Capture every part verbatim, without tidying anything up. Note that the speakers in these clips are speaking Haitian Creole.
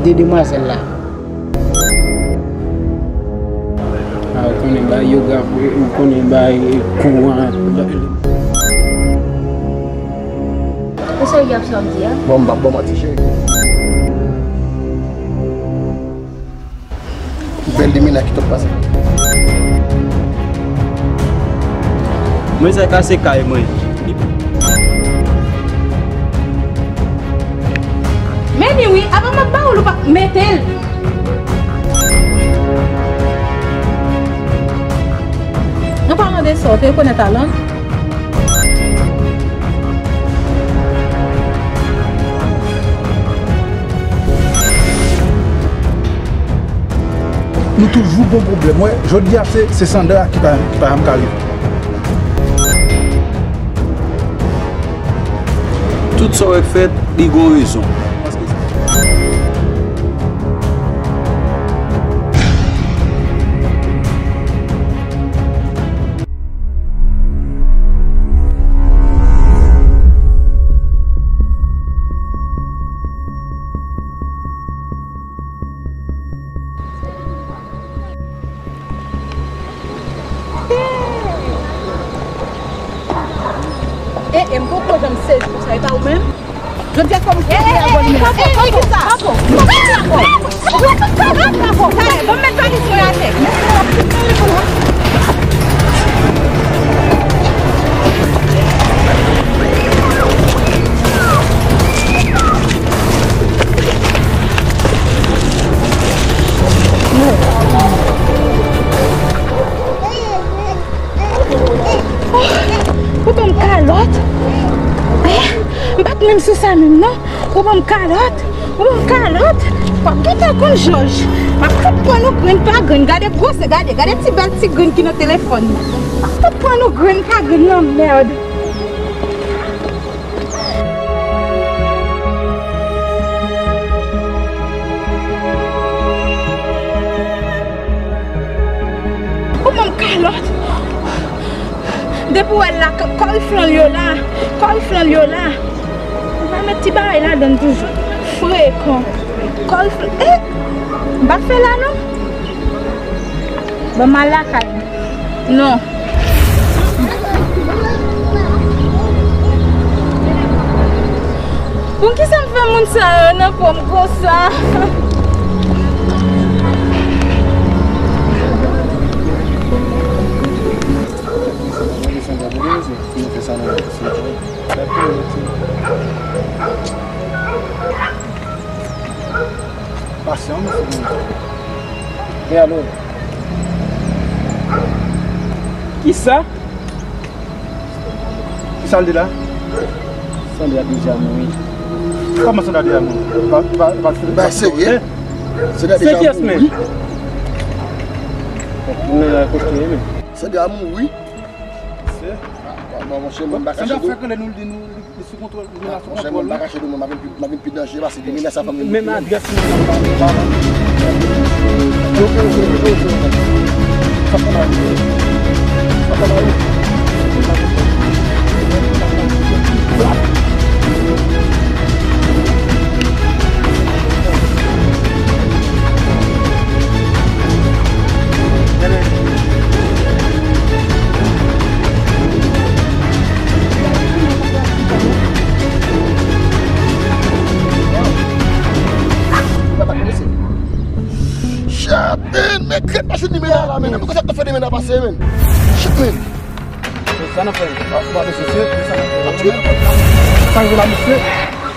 de demwazèl la. Ah, ou konnen bay yoga, ou konnen bay kouran. Ou serye ap sa w ap di a? Bon, m p ap ba w manti, cheri. Bèl limena ki t ap pase. Mwen sa kase kay mwen. Men li wi, avan m ap ba ou l ou pa mete l. An palan de sa, ou te rekonèt Alan? Nou toujou gon pwoblèm. Wè, jodi a se, se Sandra ki pa, ki pa janm ka rive. Tout sa w wè k fèt, li gon rezon. Paske E, e, m poko janm sezi konsa, e pa ou menm? Jodi a fò m kanpe avè w, men. Kanpe, kanpe, kanpe, kanpe. Kanpe, kanpe. Kanpe, ban m met valiz mwen atè. Ou ban m kalòt? Eh, m pa t menm sou sa menm non. Ou ban m kalòt? Ou ban m kalòt? W ap gentan konn jòj. M ap fout pran nou grenn pa grenn. Gade gwosè, gade, gade ti bèl ti grenn ki nan telefòn nan. M ap fout pran nou grenn pa grenn nan mèd. Ou ban m kalòt. Depi w wè l la, kò l flanl yo la. Kò l flanl yo la. Ou pa met ti bagay ladann toujou. Frekan. Kò l flanl. Eh! M pa fè la non. Ban m al lakay. Non. Poukisa m fè moun sa yo nan po m konsa? Pasyan, mesye. Men alò. Kisa? Kisa l di la? Sandra deja mouri. Kòman Sandra deja mouri? Pa, pa, pa, pa, pa serye? Sandra deja mouri? Se kiyès menm? Fòk nou nan kote menm. Sandra mouri? Se? Bon, monchè, mwen pa kache. Sandra fèk rele nou, l di nou, li, li sou kontwòl, li la sou kontwòl. Monchè, mwen pa kache nou, mwen, m ap vin pi, m ap vin pi danje pase limena sa fanm. Menm adrès mwen nan pa, pa. Ok, ok, ok, ok. Sa fè mal. Sa fè mal. Shit, man, men krèt machin limena la, men. Pou konsa t ap fè limena pase, men. Shit, man. Sa n ap fè? Sa n ap fè? Sa rive la, mesye?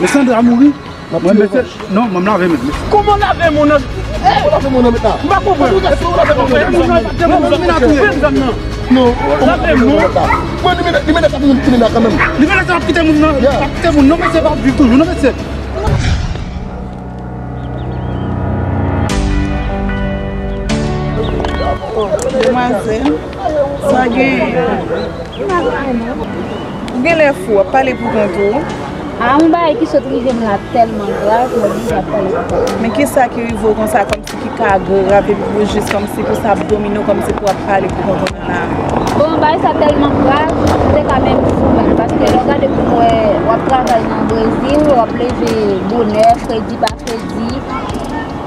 Mesye André a mouri. Mwen, mesye, non, mwen lave men, mesye. Kòman lave moun nan? Ou lave moun nan, men la. M pa konprann. Ou lave moun nan. Moun nan, moun nan, moun nan. Non. Lave moun. Mwen, li mèt, li mèt ap vin kite la kanmenm. Li mèt ap kite moun nan. Yeah. Ap kite moun. Non, mesye, pa viv toujou, non, mesye. Demwazèl, sa gen. Ou genlè fou, w ap pale pou kont ou. A, yon bagay ki sot rive m la tèlman grav, m oblije ap pale pou kont mwen. Men kisa ki rive w konsa, kòmsi ki ka grav, epi pou jis kòmsi pou sa ap domine w, kòmsi pou w ap pale pou kont ou nan lari? Bon, bagay sa tèlman grav, m te ka menm fou menm, paske lè w gade pou m wè, w ap travay nan Brezil, w ap leve bonè, fredi pa fredi,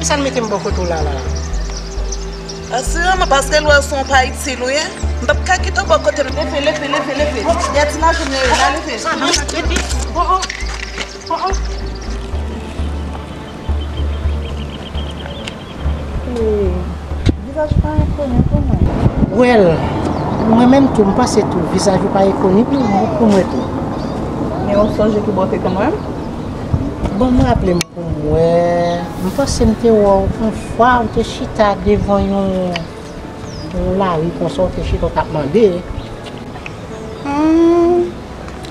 Sa l mete m bò kote w la la? Asireman, paske lè w se yon pa itil ou ye, m p ap ka kite w bò kote m. Leve, leve, leve, leve. Dèyè ti lajan m yo, la leve. Vizaj pa enkoni pou mwen. Well, mwen menm tou, m panse tou, vizaj ou pa enkoni pou, pou mwen tou. Men ou sonje ki bò w te konn wè m? Bon, m raple m pou m wè, m panse m te wè w yon fwa, ou te chita devan yon, yon lari konsa, ou te chita, ou t ap mande. Hmm.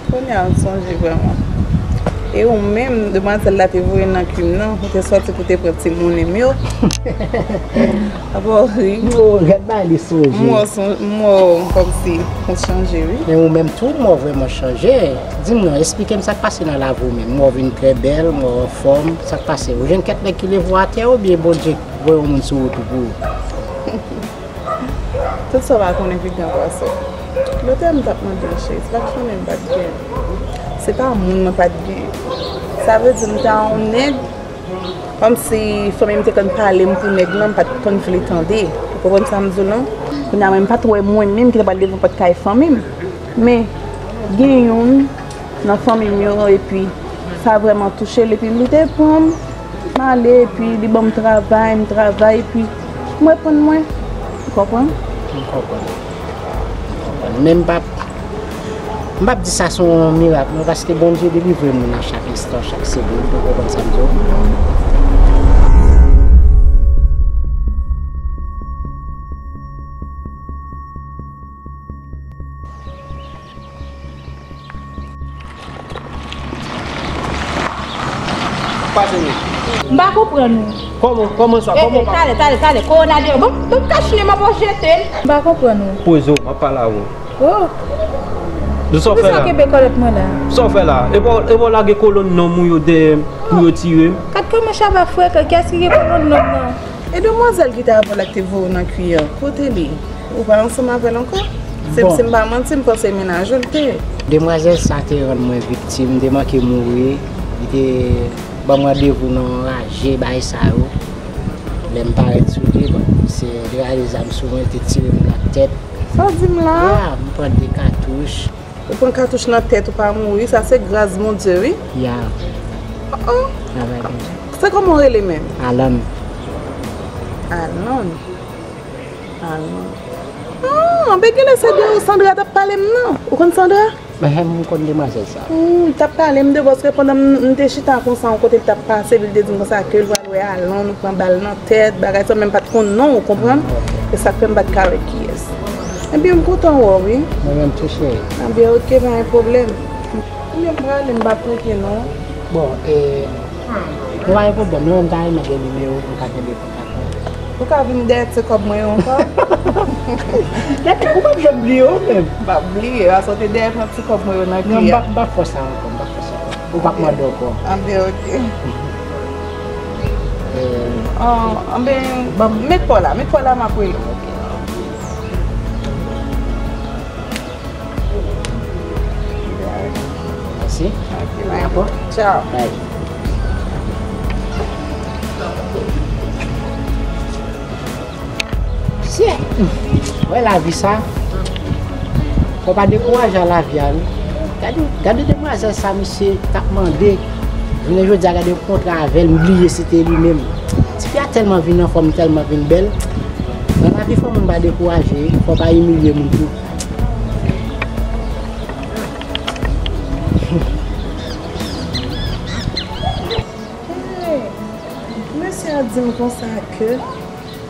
Kounye a m sonje vrèman. E ou menm, demwazèl la te voye nan kwi m nan, ou te sòti pou te pran timoun m yo. Apa w ri? Oh, gad bagay li sonje. M wè w son-, m wè w kòmsi ou chanje, wi. Men ou menm tou, m wè w vrèman chanje. Di m non, esplike m sa k pase nan lavi w menm. M wè w vin trè bèl, m wè w anfòm, sa k pase? Ou jwenn kèk nèg ki leve w atè oubyen Bondye voye yon moun sou wout ou pou ou? Tout sa w pa konnen pi gran pase w. Lòt yè m t ap mande w, cheri, se pa k fanmi m pa t gen. Se pa moun mwen pa t gen. Sa vle di m te a yon nèg, kòmsi fanmi m te konn pale m pou nèg lan, m pa t konn vle tande. Ou konprann sa m di w lan? Kounye a mwen, m pa t wè mwen menm ki ta pral devan pòt kay fanmi m. Men, gen youn nan fanmi m yo, epi sa vrèman touche l, epi li te pran m, m ale, epi li ban m travay, m travay, epi m reprann mwen. Ou konprann? M konprann. M konprann. Men m p ap, m p ap di sa se yon mirak, non, paske Bondye delivre moun nan chak enstan, chak segonn, ou konprann sa m di w? Pase nou. M pa konprann ou. Kòman, kòman sa? Eh, kòman eh, pa talè, talè, talè, kowona deyò. Bon, bon, kache m ap jete l. M pa konprann ou. Poze w, m ap pale avè w. Oh. Sa w fè la? Poukisa w kenbe kòlèt mwen la? Sa w fè la? E pa w, e pa w lage kolòn nonm ou yo dèyè m pou yo tire m? Gad kòman Chaba frekan, kiyès ki gen kolòn nonm nan? E demwazèl ki te avè w la ki te voye w nan kwi a, kote li? Ou pa ansanm avè l ankò? Se, bon, si m pa manti, m panse mennaj ou l te ye. Demwazèl sa te rann mwen viktim, m te manke mouri. Li te ban m randevou nan yon raje, bagay sa yo. Lè m parèt sou li, bon, se li rale zam sou mwen, li te tire m nan tèt. Sa w di m la? Ya, m pran de katouch. Ou pran katouch nan tèt, ou pa mouri, sa se gras Bondye, wi. Ya. Oh, oh. Travay Bondye. Se kòman w rele menm? Alan. Alan. Alan. Ah, ben genlè se de ou Sandra t ap pale m nan. Ou konn Sandra? Ehem, m konn demwazèl sa. Hmm, li t ap pale m de, paske pandan m, m te chita konsa yon kote, li t ap pase, epi li te di m konsa ke l pral wè Alan, nou pran bal nan tèt, bagay sa, men m pa t konn non, ou konprann? Ah, ok. E sa k fè m pa t ka wè kiyès. Ebyen, m kontan wè w, wi. Mwen menm tou, cheri. Ebyen, ok, pa gen pwoblèm. Ebyen, m prale, m p ap prank non. Bon, e, nou pa gen pwoblèm, non, m ta renmen gen nimewo w pou m ka kenbe kontak ou. Ou ka vin dèyè ti kòb mwen yo ankò? Gade, ou p ap janm bliye w menm. M p ap bliye, paske w te dèyè pran ti kòb mwen yo nan kwi a. Non, m p ap, m p ap fè sa ankò, m p ap fè sa ankò. Ou p ap mande ankò. Anben, ok. Eh. Ah, anben, ban m, met pa w la, met pa w la, m ap rele w. Ok. Mèsi. Ok, bye. Dakò? Tchao. Bye. Mesye, wè lavi sa. Fò pa dekouraje a lavi a, wi. Gade, gade demwazèl sa, misye t ap mande. Jounen jodi a, gade yon kontra avè l, m bliye se te li menm. Tifi a tèlman vin anfòm, tèlman vin bèl. Nan lavi, fò moun pa dekouraje, fò pa imilye moun tou. Hey, mesye a di m konsa ke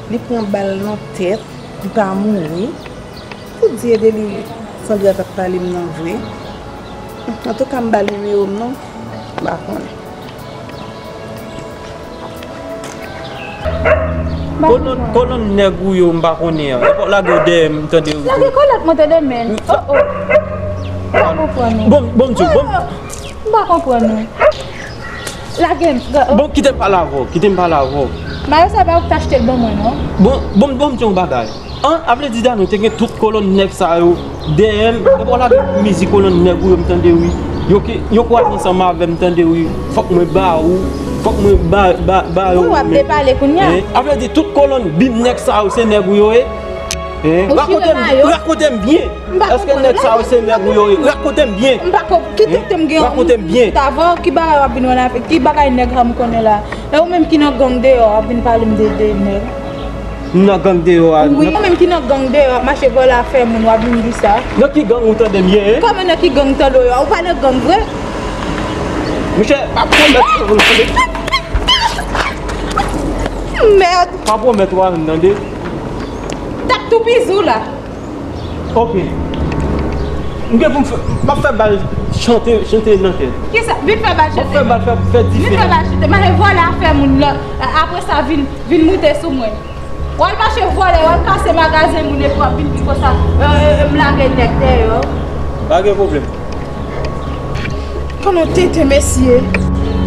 li pran bal nan tèt, li pa mouri. Pou di e de li Sandra t ap pale m nan vre. Antouka, m ba l nimewo m non. M pa konnen. Kolòn, kolòn nèg ou yo m pa konnen an. Epa w lage w dèyè m, tande w. Lage kolòn mwen tande men. Oh, oh. M pa konprann ou. Bon, bon, m di w, bon. M pa konprann ou. Lage m. Bon, kite m pale avè w, kite m pale avè w. Mayo sa pa ou ki t achte l ban mwen non. Bon, bon, bon, m di w yon bagay. An, a vle di Dano te gen tout kolòn nèg sa yo dèyè l. Epa w lage mizik kolòn nèg ou yo m tande wi. Yo ke, yo kwaze ansanm avè m tande wi. Fòk mwen ba ou. Fòk mwen ba, ba, ba yo. Pou w ap depale kounye a. Hein? A vle di tout kolòn bib nèg sa yo se nèg ou yo ye? Hein? Ou chire mayo. Rakonte m byen. Èske nèg sa yo se nèg ou yo ye? Rakonte m byen. M pa ko, ki tete m gen yon kout avè w, ki bagay w ap vin wè la, ki bagay nèg sa m konnen la? E ou menm ki nan gang deyò, w ap vin pale m de, de nèg. M nan gang deyò a. Wi, ou menm ki nan gang deyò, w ap mache vòlè afè moun, w ap vin di sa. Nan ki gang ou tande m ye, hein? Kòman nan ki gang tande w ye? Ou pa nan gang vre? Monchè, pa pwomèt. Mèd. Pa pwomèt ou a vin tande. T ap toupizi w la. Ok. M gen pou m fè, m ap fè bal chante, chante nan tèt. Kisa? Vin fè bal chante. M ap fè bal fè, fè dife. Vin fè bal chante. M ale vòlè afè moun la. Apre sa, vin, vin moute sou mwen. W al mache vòlè, w al kase magazen moun epi w ap vin di konsa, euh, euh, m lage nèg dèyè w. Pa gen pwoblèm. Konnen w tenten, mesye.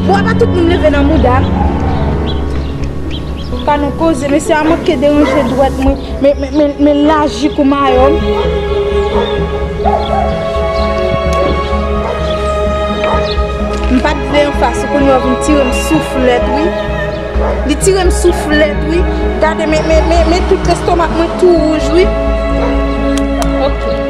Bon, apa tout moun leve nan mouda m? Ka nou koze, mesye a manke deranje dwèt mwen. Men, men, men, men laji kou mayo m. M pa t vle anfas ou, kounye a w vin tire m souflèt, wi. Li tire m souflèt, wi. Gade, men, men, men, men tout lestomak mwen tou wouj, wi. Ok.